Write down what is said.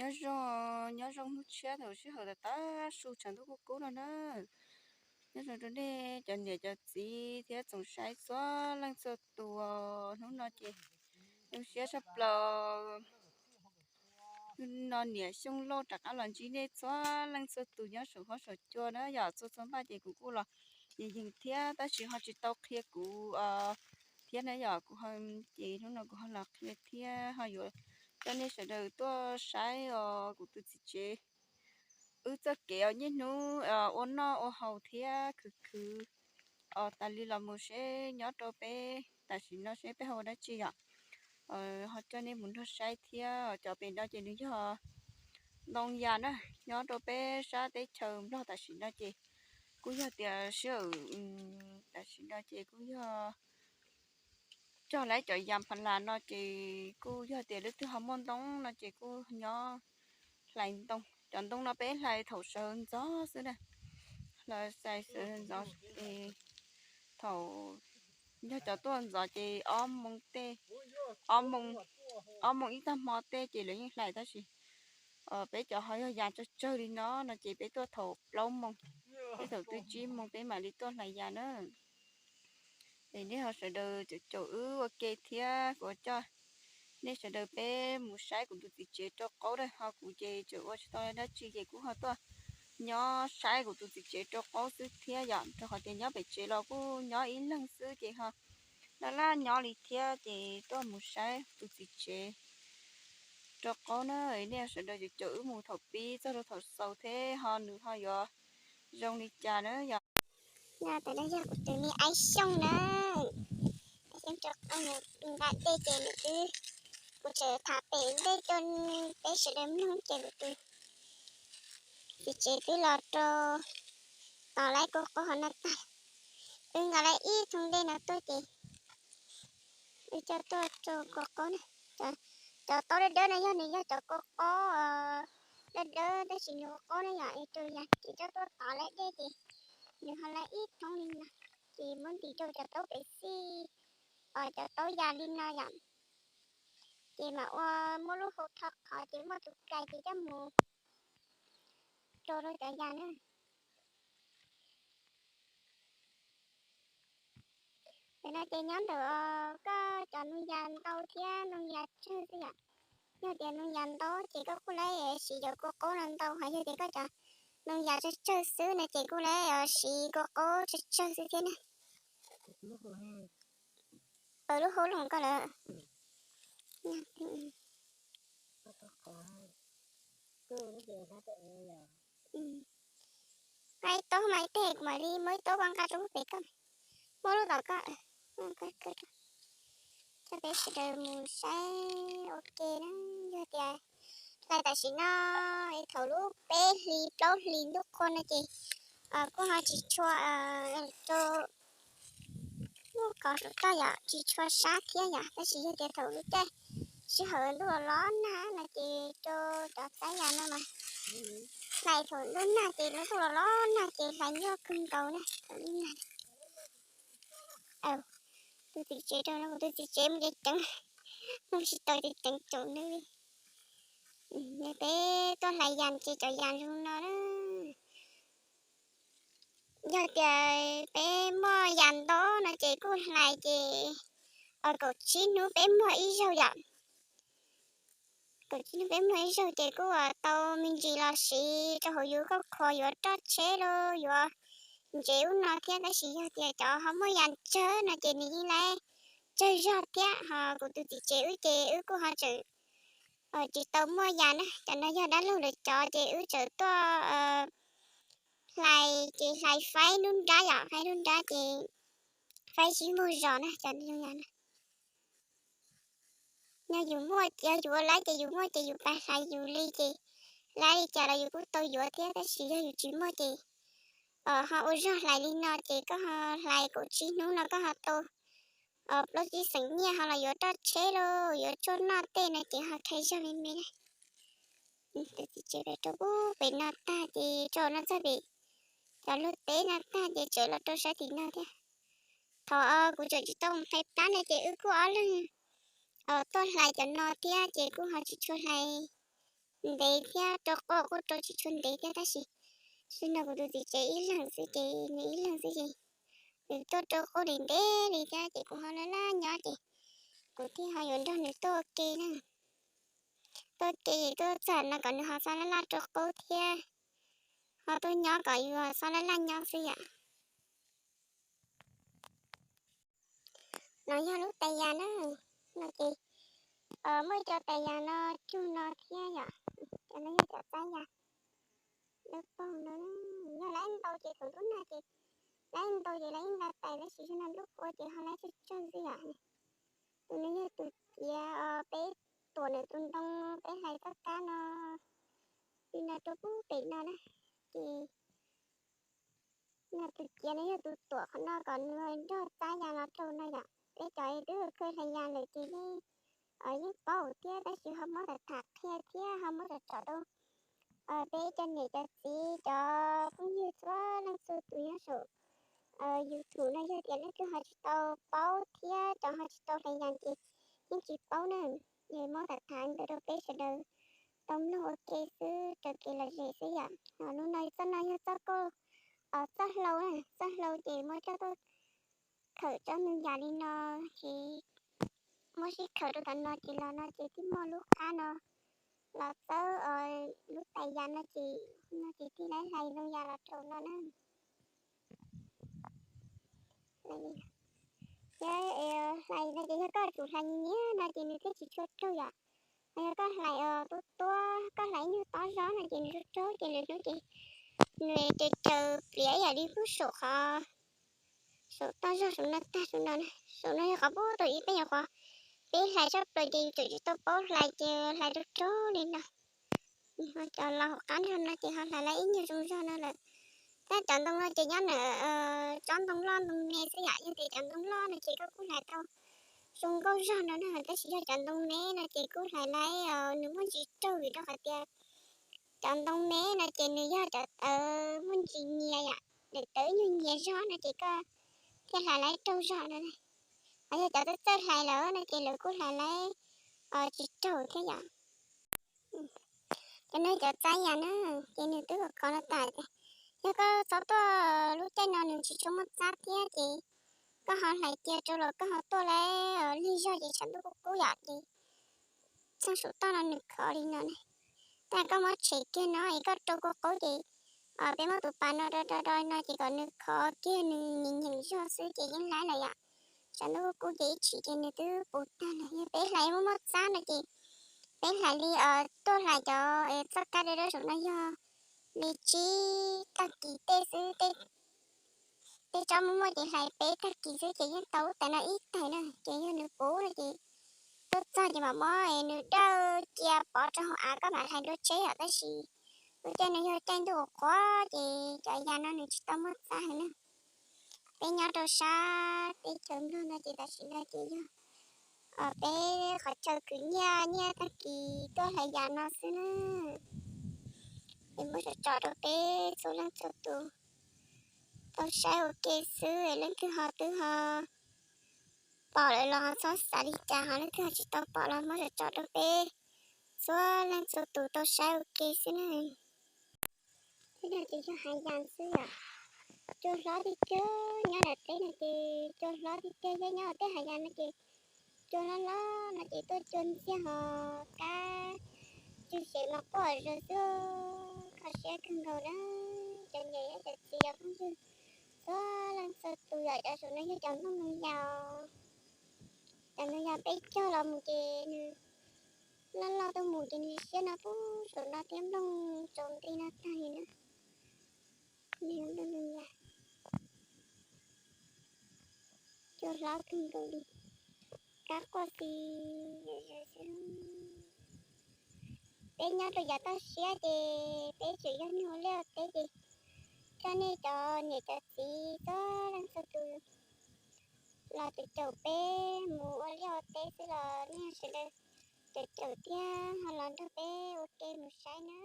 Nyob zoo, nyob zoo hnub tshiab thaum sij hawm tas tas su tshav ntuj kub kub no na. Nyob zoo rau nej cov niam cov txiv thiab tsoom saib txhua leej txhua tus. Hnub no ces zoo siab tshaj plaws, hnub no niam Xyooj Lauj rov qab los ntsib nej txhua leej txhua tus nyob saum huab saum cua na yom. Txhua txhua npaj ces kuv kuj los yees yees thiab tab sis ho tsis tau qhia kuv thiab na yom. Kuv ho, ces hnub no kuv ho los qhia thiab ho yuav coj nej sawv daws tuaj saib os kuv tus txiv tsev wb txoj kev os niaj hnub ua noj ua haus thiab khwv khwv os tas li los mus seb nyob rau peb tam sim no seb peb ho ua dab tsi yom. Ho coj nej mus nrog saib thiab. Cov pem no ces nws yog ntoo yas na, nyob rau peb sab teb chaws Nplog tam sim no ces kuj yog tias sij hawm tam sim no ces kuj yog cog lawm cov yas pha las no ces kuj yog tias leej twg ho muaj ntoo no ces kuj nyob hlais ntoo. Cov ntoo no peb hlais thaum sawv ntxov xwb na, hlais sawv ntxov es thaum yog cov tuaj ntxov ces ob moos tej, ob moos, ob moos ib tag hmo tej ces lawv yeej hlais tab sis peb cov ho yog yas tsawg tsawg li no no ces peb tuaj thaum plaub moos, peb thaum twb tsib moos peb mam li tuaj hlais yas na. Es nej ho sawv daws caum caum wb ua ke thiab kuv coj nej sawv daws peb mus saib kuv tus txiv tsev rau qaub na. Ho kuv ces tseem ua tsis tau dab tsi ces kuj ho tuaj nyob saib kuv tus txiv tsev rau qaub xwb thiab yom, rau qhov tias nyob pem tsev los kuj nyob ib leeg xwb ces ho laj laj nyob li thiab ces tuaj mus saib tus txiv tsev rau qaub na. Nej sawv daws caum caum wb mus thaum pib txog rau thaum xaus thiab ho nws ho yuav zoo li cas na yom. Yog tus no yog kuv tus me Aib Xyooj na. Aib Xyooj rau qaub nws nqa dej ces nws twb, kuv tseem tham pem ntej rau peb sawv daws mloog ces kuv tus txiv tsev twb los rau, tos lawv kua qaub hauv no tag, wb nqa lawv ib thooj dej no tuaj ces wb coj tuaj rau kua qaub na. Cov taub dawb dawb no yog nws yog cov kua qaub dawb dawb tab sis nws ua qaub na yom, es rau yas ces coj tuaj tos lawv dej ces nws ho lawv ib thooj li no, ces muab ntim rau cov taub pem xij, cov taub yas li no yom. Ces mam ua muab lub hau tho qhov ces muaj tus kais ces coj mus rau rau cov yas na. Tam no ces nyob ntawm koj cov noog yas ntau thiab noog yas tsawg xwb yom. Yog tias noog yas ntau ces koj kuj lawv siv cov kua qaub no ntau, ho yog tias koj cov noog yas tsawg tsawg xwb no ces kuj lawv siv kua qaub tsawg tsawg xwb thiab na. Lub hau los koj lawm. Nqa ib taub mas ib teg kuv mam li muab ib taub nqa rau pem koj, muab lub tom koj. Coj peb sawv daws mus saib ua ke na. Yog tias hlais tam sim no es thaum lub peb hlis plaub hlis ntuj qhua no ces kuj ho tsis tshua rau lub qhov saum toj yom, tsis tshua sab thiab yom, tab sis yog tias thaum lub caij sij hawm ntuj los los nag no ces rau cov txaib yas no mas hlais thaum ntuj nag ces ntuj los los nag ces hlais nyuaj kawg nkaus na thaum ntuj nag. Tus txiv tsev rau no kuv tus txiv tsev mus ceev ceev, mus tsis tau ceev ceev caum nws li. Peb tuaj hlais yas ces cov yas zoo no na. Yog tias peb muaj yas ntau no ces kuj hlais ces kaum tsib hnub peb muag ib zaug yom. Kaum tsib hnub peb muag ib zaug ces kuj tau me ntsis los siv rau hauv yus koj qhua yuav roj tsheb los yuav ntsev ub no thiab, tab sis yog tias cov ho muaj yas tsawg no ces nws yeej laib tsawg zog thiab. Ho kuv tus txiv tsev wb ces wb kuj ho tseem tsis tau muaj yas na, cov no yog dab laug lawv cov ces wb tseem tuaj hlais ces hlais faib lub nrab yom, faib lub nrab ces faib sib muag zos na cov no. Yog yus muaj, yog yus ua laib ces yus muaj ces yus pais hlais yus li ces laib li cas los yus kuj tau yuav thiab, tab sis yog yus tsis muaj ces ho ua zog hlais li no ces koj ho hlais kaum tsib hnub no koj ho tau plaub tsib xeem nyiaj ho los yuav roj tsheb los yuav tshuaj noj tej no ces ho khaib zog me me na. Tus txiv tsev pem rau pem no tag ces rau no txog pem cov luag teb no tag ces tseem los rau sab tim no thiab. Thaum kuv tseem tsis tau mus hlais plab no ces wb kuj ob leeg tuaj hlais cov no thiab ces kuj ho tsis tshua hlais ntev thiab rau qub kuj rau tsis tshua ntev thiab tab sis, sim no kuv tus txiv tsev ib leeg xwb ces nws ib leeg xwb ces nws tuaj rau qub li ntev li thiab ces kuv ho laj laj nyob ces kuv thiaj ho yuav nrog nws tuaj ua ke na. Tuaj ua ke ces tuaj txog no kom nws ho txhob laj laj rau qub thiab, ho tuaj nyob kom yus txhob laj laj nyob xwb yom. No yog lub tais yas na, no ces muaj ib co tais yas no cug no thiab yom. Cov no yog cov txab yas dawb paug no, yog lawv ntau ces thaum lub nag ces lawv ntau ces lawv ib nta tais tab sis yog no lub qhua ces ho lawv tsawg tsawg xwb yom. Tus no yog tus ciav peb tuam ntawm tus ntoo peb hlais txoj kab no, li no rau pub pem no na, ces no tus ciav no yog tus tuam qhov no kom nws nrog txab yas los rau no yom. Peb cov twb khwv hlais yas lawm ces yeej paub thiab tab sis ho muab tham tham qhia thiab ho muab tsom tsom rau peb cov niam cov txiv cov phooj ywg txhua leej txhua tus nyob saum YouTube no yog tias leej twg ho tsis tau paub thiab cov ho tsis tau hlais yas ces yeej tsis paub na. Ces muab tham tham ntawd rau peb sawv daws tau mloog ua ke xwb raws kev lom zem xwb yom. Lub no txoj no yog txoj kauj, txoj hlau, txoj hlau ces muab coj tuaj khawm tsob ntoo yas li no ces muab sib khawm rau tom no ces los no ces thiaj muaj lub qab no los txawb lub tais yas no ces, no ces thiaj li hlais ntoo yas los rau no na. Thiab hlais no ces yog koj tsum hlais nyias nyias no ces nws thiaj tsis tshua raug yom. Ho yog koj hlais tuab tuab, koj hlais ib nyuag tob zog no ces nws raug raug ces lwm hnub ces nws ces caws pliav ib yam li pub saum qhov, saum toj zog saum no tag saum no, saum no yog qhov pub tau ib peb nyuag qhov peb hlais tshaj plaws ces yus tseem tsis tau paub hlais ces hlais raug raug li no. Cov los hauv qab nrog no ces ho hlais lawv ib nyuag zoo zog no lawm. Tab cov ntoo no ces nyob ntawm tsob ntoo loj ntoo me xwb yom. Yog tias cov ntoo loj no ces koj kuj hlais tau zoo nkauj zog no na, tab sis yog cov ntoo me no ces kuj hlais lawv nws muaj ntsis raug vim rau qhov tias cov ntoo me no ces nws yog cov tawv muaj ntsis nyias yom, daim tawv nyuag nyias zog no ces koj thiaj hlais lawv raug zog no. Ho yog cov txawj txawj hlais lawm no ces lawv kuj hlais lawv tsis raug thiab yom. Cov no cov txab yas na, ces nws twb khov khov no tas. Yog koj txhob tuaj lub caij no nws tsis tshua muaj txab thiab ces koj ho hlais cia rau los koj ho tuaj lawm lig zog ces tshav ntuj kub kub yom ces txog saum toj no nws khov li no ne. Tab koj muab tshem kiag no es koj rau kua qub ces peb muab tus pas no do do do no ces kom nws khov kiag nws nyeem nyeem zog xwb ces yeej laib lawm yom. Tshav ntuj kub kub ces ib chim ces nws twb puv tag lawm. Yog peb hlais muaj muaj txab no ces peb hlais li tuaj hlais cov txoj kab dawb dawb saum no yog li tsib tag kis tej xwb, tej tsob muaj muaj ces hlais peb tag kis xwb ces yeej tau lub tais no ib tais na. Ces yog nws puv no ces tuaj txog ces mam muab nws dawj cia pov rau hauv av koj mam hlais dua tsheb yom. Tab sis lub caij no yog caij ntuj qhuav ces cov yas no nws tsis tau muaj txab heev na. Peb nyob rau sab teb chaws Nplog no ces tam sim no ces yog peb qhov chaw khwv nyiaj nyiaj tag kis tuaj hlais yas no xwb na. Es muab tso tso rau peb txhua leej txhua tus tau saib ua ke xwb, leej twg ho twb ho pom lawm los ho txhob xav li cas, ho leej twg ho tsis tau pom los muab tso tso rau peb txhua leej txhua tus tau saib ua ke xwb na. Thiab no ces yog hav yas xwb yom. Cua hlob tiag tiag nyob nram teb no ces cua hlob tiag tiag, thiab nyob tej hav yas no ces cua hlob hlob no ces tuaj cua ntxiag ho kab tsw xev mas quaj zom zaws xwb. Kho siab kawg nkaus na cov niam cov txiv cov phooj ywg txhua leej txhua tus yom. Cov saum no yog cov ntoo yas, cov ntoo yas peb cog los mus ces nws loj loj tuaj mus ces nws siab no pub saum no thiab nplooj tsaus nti no tag li na. Nws ntoo yas cua hlob kawg nkaus li, kab quaj xi. Peb nyob rau yav toj siab ces peb tseem yog neeg ua liaj ua teb ces coj nej cov niam cov txiv txhua leej txhua tus los caum caum peb mus ua liaj ua teb xwb los nej sawv daws caum caum thiab ho los nrog peb ua ke mus saib na.